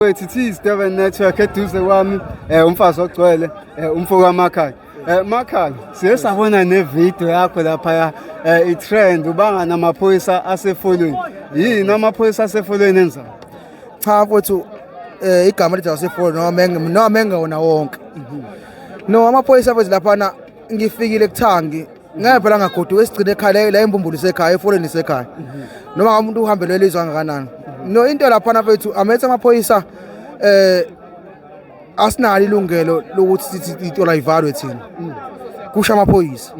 Wethu it is Durban Network eduze kwami umfazi ogcwele umfo kaMakhanya. Makhanya, siye sabona ne-video yakho lapha i-trend ubanga namaphoyisa asefolweni. Yini amaphoyisa asefolweni enzani? Cha mfowethu, igama lithi asefolweni noma engewona wonke. No, amaphoyisa mfowethu laphana ngifikile kuthangi ngeke phela ngagoduka, esigcine ekhaya la, imbumbulu isekhaya, efolweni isekhaya, noma ngabe umuntu uhambelwe lizwe kangakanani. No, into laphana mfethu, amethe amaphoyisa asinalo ilungelo lokuthi sithi itola ivalwe thina, kusho amaphoyisa.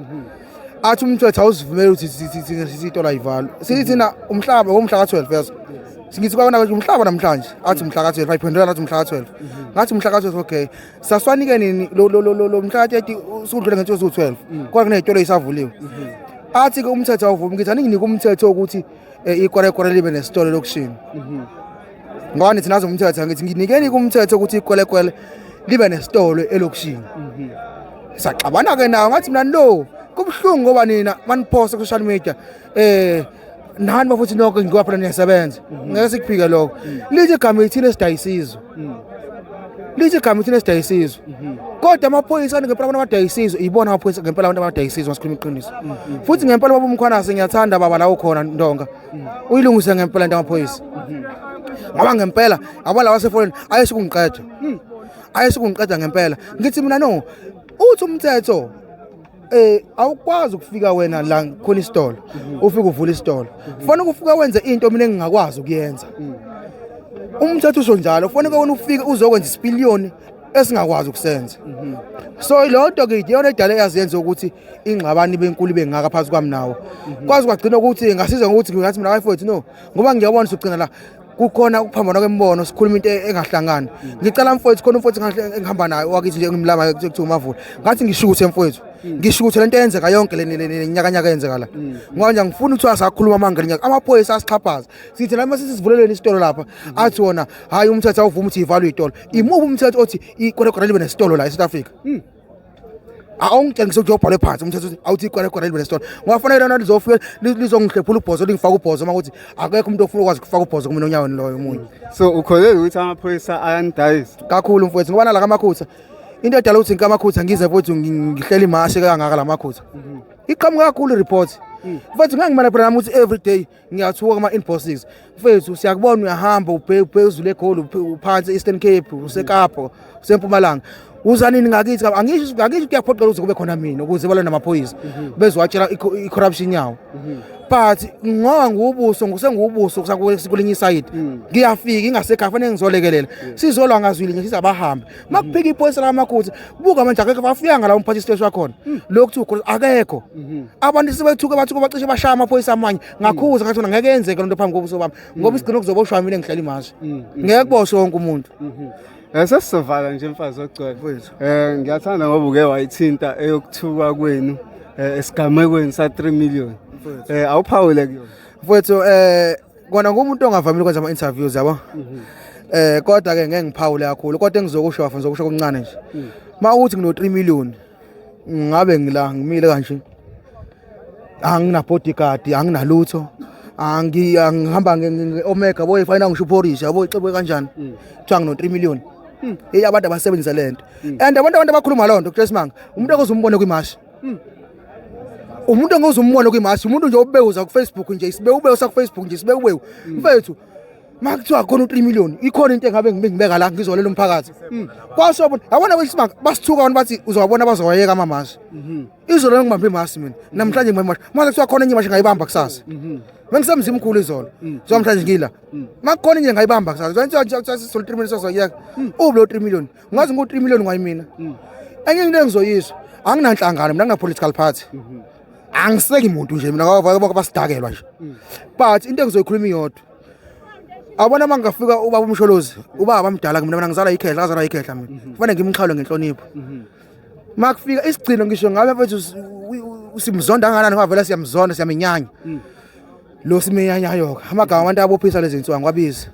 Athi umthetho awusivumeli ukuthi sithi itola ivalwe. Sithi thina umhlaba ngomhla ka-12, yazo ngithi kwabona ukuthi umhlaba namhlanje, athi umhla ka-12 ayiphendula, athi umhla ka-12. Ngathi umhla ka-12, okay, saswanike nini lo mhla ka-30 usudlule ngento eziwu-12, kodwa kuney'tolo ey'savuliwe. Athi-ke umthetho awuvumi. Ngithi aninginike umthetho wokuthi ikwerekwere libe nesitolo elokishini, ngoba nithi nazo umthetho. Ngithi nginikeni kumthetho ukuthi ikwerekwere libe nesitolo elokishini. Saxabana-ke nawo. Ngathi mina no, kubuhlungu ngoba nina maniphosta ku-social media, nani bafuthi nonke, ngoba phela niyasebenza, ngeke sikuphike lokho. Lithi igama ithina esidayisizwe, lithi igama ithina esidayisizwe, kodwa amaphoyisa ngempela abantu abadayisizwe ibona amaphoyisa ngempela abantu abadayisizwe. Masikhuluma iqiniso futhi ngempela, baba uMkhwanase, ngiyathanda baba la ukhona Ndonga, uyilungise ngempela into amaphoyisa, ngoba ngempela yabo lawa asefonini ayesukungiqeda, ayesukungiqeda ngempela. Ngithi mina no, uthi umthetho awukwazi ukufika wena la khona isitolo, ufike uvula isitolo. Kufanele ufike wenze into mina engingakwazi ukuyenza. Umthetho usho njalo, kufanele wena ufike uzokwenza isipiliyoni esingakwazi ukusenza. So leyo nto ke iyona edala eyaziyenza ukuthi ingxabano ibe nkulu, ibe ngaka phakathi kwami nawo, kwazi kwagcina ukuthi ngasiza ngokuthi ngathi mina mfowethu no, ngoba ngiyabona sugcina la kukhona ukuphambana kwemibono, sikhuluma into engahlangani. Ngicela mfowethu, khona umfowethu engihamba naye wakithi nje, ngimlama, kuthiwa uMavula. Ngathi ngishuthe mfowethu, ngishuthe lento eyenzeka yonke le nyakanyaka eyenzeka la, ngoba nje angifuni ukuthi asakhuluma amanga lenyaka. Amaphoyisa asixhaphaza. Sithi la mase sisivuleleni isitolo lapha, athi wona hayi, umthetho awuvumi ukuthi ivalwe itolo. Imuphi umthetho othi ikwerekwere libe nesitolo la eSouth Africa? Awungitshengise ukuthi uyobhalwe phansi umthetho uthi awuthi ikwerekwere libe nesitolo, ngoba fanele lona lizofika lizongihlephula ubhozo, lingifaka ubhozo, uma ukuthi akekho umuntu ofuna ukwazi ukufaka ubhozo kumina onyaweni loyo omunye. So ukholelwa ukuthi amaphoyisa ayanidayisa? Kakhulu mfowethu, ngoba nala kamakhutha, into edala ukuthi ngikamakhutha ngize futhi ngihlele imashi kangaka, la makhutha iqhamuka kakhulu i-report mfowethu. Ngeke ngimane phela nami ukuthi every day ngiyathuka kuma-inboxes. Mfethu, siyakubona uyahamba ubheke eGoli, uphansi e-Eastern Cape, useKapa, useMpumalanga, uza nini ngakithi? Angisho kuyaphoqela ukuthi kube khona mina ukuze balwe namaphoyisa bezowatshela i-corruption yawo, but ngoba ngubuso ngusengubuso kuselinye isayidi, ngiyafika ingasekhaya, fanele ngizolekelela, sizolwa ngazwili nje sizabahambe. Makuphika iphoyisa lamakhutha, buka manje akekho, bafika ngala umphathi isiteshi wakhona lokhu kuthiwa akekho. Abantu sebethuka, bathuka, bacishe bashaya amaphoyisa amanye. Ngakhuza ngathi mina ngeke yenzeke lento phambi kobuso bami, ngoba isigcino kuzoboshwa mina engihlela imashi, ngeke kuboshwe wonke umuntu. Sesizovala nje mfazi ogcwele. Mfowethu. Ngiyathanda ngoba uke wayithinta eyokuthuka kwenu esigamekweni sa 3 million. Awuphawule kuyona. Mfowethu, kona ngumuntu ongavamile ukwenza ama-interviews, yabo. Kodwa ke ngeke ngiphawule kakhulu, kodwa engizokusho wafa ngizokusho okuncane nje. Ma uthi ngino 3 million, ngabe ngila ngimile kanje, angina bodyguard, anginalutho, angihamba nge-Omega boy, fayina ngisho uPorsche, yabo, icebo kanjani kuthiwa ngino 3 million. Hey, abantu abasebenzisa lento and abantu abakhuluma loo nto kusesimanga, umuntu ozombona kwimashi, umuntu ongoze umbone kwimashi, umuntu nje obewuza ku-Facebook nje, isibewubewu saku-Facebook nje, isibewubewu mfethu. Makuthiwa khona u-3 million, ikhona into engabe ngibeka la ngizolela umphakathi kwasobona, yabona kwesimanga basithuka abantu, bathi uzowabona bazowayeka amamashi. Izolo ngibambe imashi mina, namhlanje ngibambe imashi. Mase kuthiwa khona enye imashi ngayibamba kusasa, bengisemzini mkhulu izolo, so namhlanje ngila makukhona enye ngayibamba kusasa. Solo 3 million sazoyeka ubu lo 3 million, ngazi ngo 3 million ngwayimina. Enye into engizoyiswa, anginanhlangano mina, ngina political party, angiseki muntu nje mina, ngoba bonke basidakelwa nje. But into engizoyikhuluma iyodwa, abona uma ngingafika ubaba uMsholozi, ubaba mdala kumina, mina ngizalwa ikhehla, ngazalwa ikhehla mina, kufanele ngimxhawule ngenhlonipho. Makufika isigcino, ngisho ngabe mfethu simzonda kangakanani, ngoba vele siyamzonda, siyaminyanya lo simenyanyayo-ke, amagama abantu abophisa lezi nswangu kwabiza,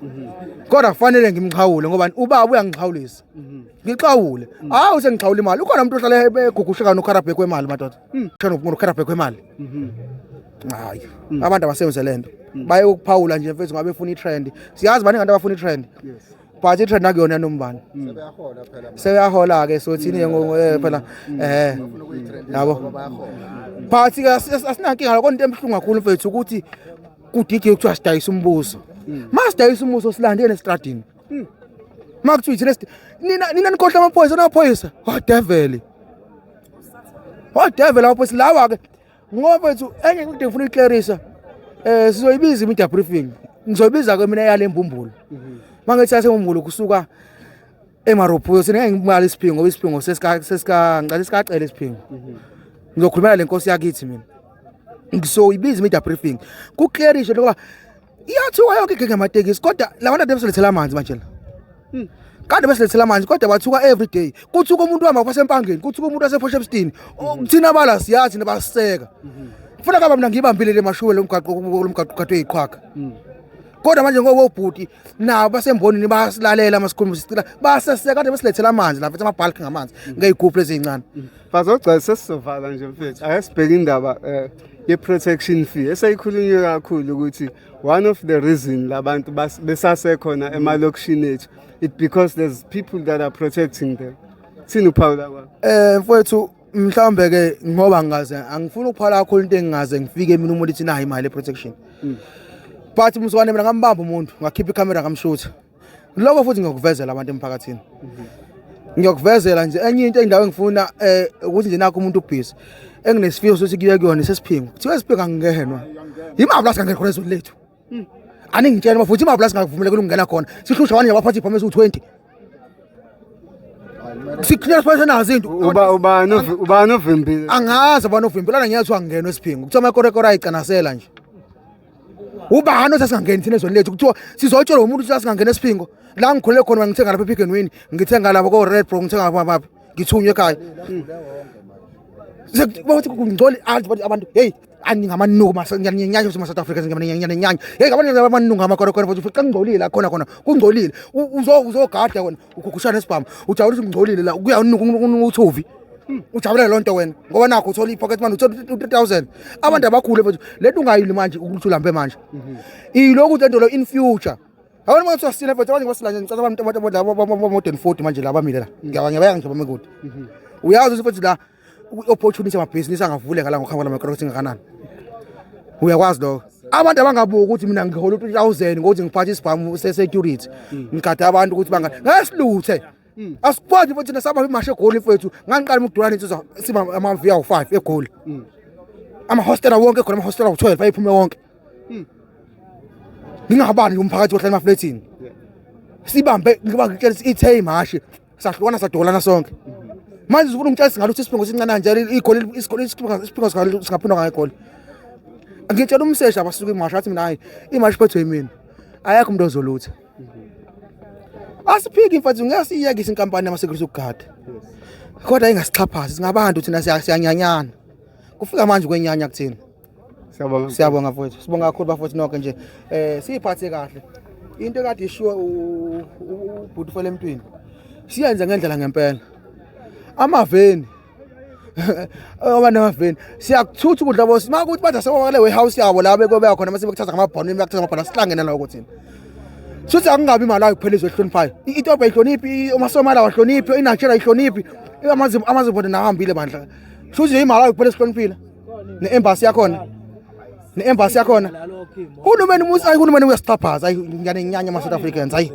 kodwa kufanele ngimxhawule ngoba ubaba uyangixhawulisa, ngixhawule. Hawu, sengixhawula imali, ukhona umuntu ohlala egugusheka nokharabhek wemali, madoda, nokharabhek wemali. Hayi, abantu abasebenzise lento baye ukuphawula nje mfethu, ngabe befuna i-trend. Siyazi baningi abantu abafuna i-trend. But i-trend akuyona nombani. Sebeyahola phela. Seyahola ke, so thini phela yabo. But ke asinankinga lokho. Into emhlungu kakhulu, mfethu, ukuthi kudide kuthiwa sidayisa umbuso. Masidayisa umbuso, silandele estradini. Makuthiwa ithina nina nikhohlwa amaphoyisa, namaphoyisa oh devil, oh devil, amaphoyisa lawa ke. Ngoba mfethu, enye into engifuna ukuklarisa, sizoyibiza i-media briefing, ngizoyibiza ke mina yale mbumbulu. Mangithi yasembumbulu kusuka eMarophuyo, sine ngibala isiphingo, ngoba isiphingo sesika ngicela sikacela isiphingo. Ngizokhulumela le nkosi yakithi mina. Ngizoyibiza i-media briefing kuclearishe ngoba iyathuka yonke igenge yamatekisi, kodwa labantu ade besilethela amanzi manje la. Kade besilethela amanzi, kodwa bathuka every day. Kuthuka umuntu wahamba kwasempangeni, kuthuka umuntu wasePort Shepstone. Thina bala siyazi nabasiseka. Funa kaba mina ngibambile le mashuwe lo mgwaqo kade uyiqhwaga. Kodwa manje ngoba obhuti nabo basembonini bayasilalela masikhuluma, sicela baseseka, kade besilethela amanzi la mfethu, amabhalki ngamanzi ngeyigubhu ezincane. Bazogcina sesizovala nje, mfethu. Ake sibheke indaba ye-protection fee eseyikhulunywe kakhulu, ukuthi one of the reason labantu besasekhona emalokishini ethu, it because there's people that are protecting them. Thini uphawula kwakho? Mfowethu, mhlawumbe ke ngoba ngingaze, angifuni ukuphala kakhulu into engingaze ngifike mina umuntu ithi nayo imali e-protection. But mzwane, mina ngambamba umuntu, ngakhipha ikhamera, ngamshutha. Lokho futhi ngiyokuvezela abantu emphakathini. Ngiyokuvezela nje enye into, endawo engifuna ukuthi nje nakho umuntu ubhizi enginesifiso sokuthi kuye kuyona isesiphingo. Kuthiwa esiphingo angingenwa. Imali la singangena khona ezweni lethu. Aningitshela futhi, imali la singavumelekile ukungena khona. Sihlushwa abanye abaphathi ibhamu eziwu-20. Sikhuluma siphathe nazo into. Ubani ovimbile? Angazi abantu ovimbelana, ngiyathiwa ngingenwe esiphingo, kuthiwa amakorekore ayicanasela nje. Ubani othi asingangeni thina ezweni lethu? Kuthiwa sizotshelwa umuntu ukuthi asingangeni esiphingo la ngikhulele khona. Ngithenga lapha ePick n Win, ngithenga lapha ko-Red Bro, ngithenga lapha, ngithunywe ekhaya. Bathi kungcole abantu, hey, aningi ngiyanyanya ukuthi ma-South Africans, ngiyanyanya, hey, abantu amanuku amakorekore futhi xa kungcolile la khona khona kungcolile. Uzogada wena ukhukhushana nesibhamu, ujabula ukuthi kungcolile la, kuya uthuvi, ujabulela loo nto wena ngoba nakho uthola i-pocket money, uthola u-3000. Abantu abakhule, mfethu, le nto ungayili manje ukuthi ulambe manje, iloku le nto lo in future. Yabona uma kuthiwa sina, mfethu, abanye basilanje, ngicela abantu laba more than 40 manje la bamile la, ngiyabeka nje bame kude. Uyazi ukuthi, mfethu, la i-opportunity amabhizinisi angavuleka la ngokuhamba lamakorokoti ngakanani, uyakwazi lokho. Abantu abangabuki ukuthi mina ngihola u-3000 ngokuthi ngiphathe isibhamu se-security, ngigade abantu ukuthi banga ngesiluthe. Asikwazi, mfethu, thina saba imashe eGoli, mfethu. Ngangiqala ukudulana insizwa, siba amaviya awu-5 eGoli, amahostela wonke khona, amahostela awu-12 ayiphume wonke. Ngingabani umphakathi ohlala emaflethini, sibambe ngiba ngitshela ithe imashi, sahlukana, sadolana sonke. Manje ufuna ungitshela singaluthi isiphingo sincane kanje igoli, isikole isiphingo singaphindwa ngegoli. Ngitshela umseshi abasuka imashi, athi mina hayi, imashi iphethwe yimina, ayekho umuntu ozolutha. Asiphiki, mfethu, ngeke siyiyekise inkampani yama-security ukugada, kodwa ingasixhaphazi. Singabantu thina, siyanyanyana. Kufika manje kwenyanya kuthina. Siyabonga. Siyabonga, mfowethu, sibonga kakhulu, bafowethu nonke nje. Siyiphathe kahle into ekade ishiwo ubhuti Fele emntwini, siyenze ngendlela ngempela. Amaveni abanamaveni siyakuthutha ukudla bosi makuthi bathi asebabale warehouse yabo la bekobeka khona, mase bekuthatha ngamabhoni, bekuthatha ngamabhoni. Asihlangene lokho thina. Shuthi akungabi imali ayo kuphela izwe ehloniphayo. I-Ethiopia ayihloniphi, amaSomalia awahloniphi, iNigeria ayihloniphi, amaZimbabwe nahambile bandla. Shuthi nje imali ayo kuphela esihloniphile. Ne-embassy yakhona. Ne-embassy yakhona. Uhulumeni musa, ayi, uhulumeni uyasixhaphaza, ayi, ngiyanenyanya ama-South Africans, ayi.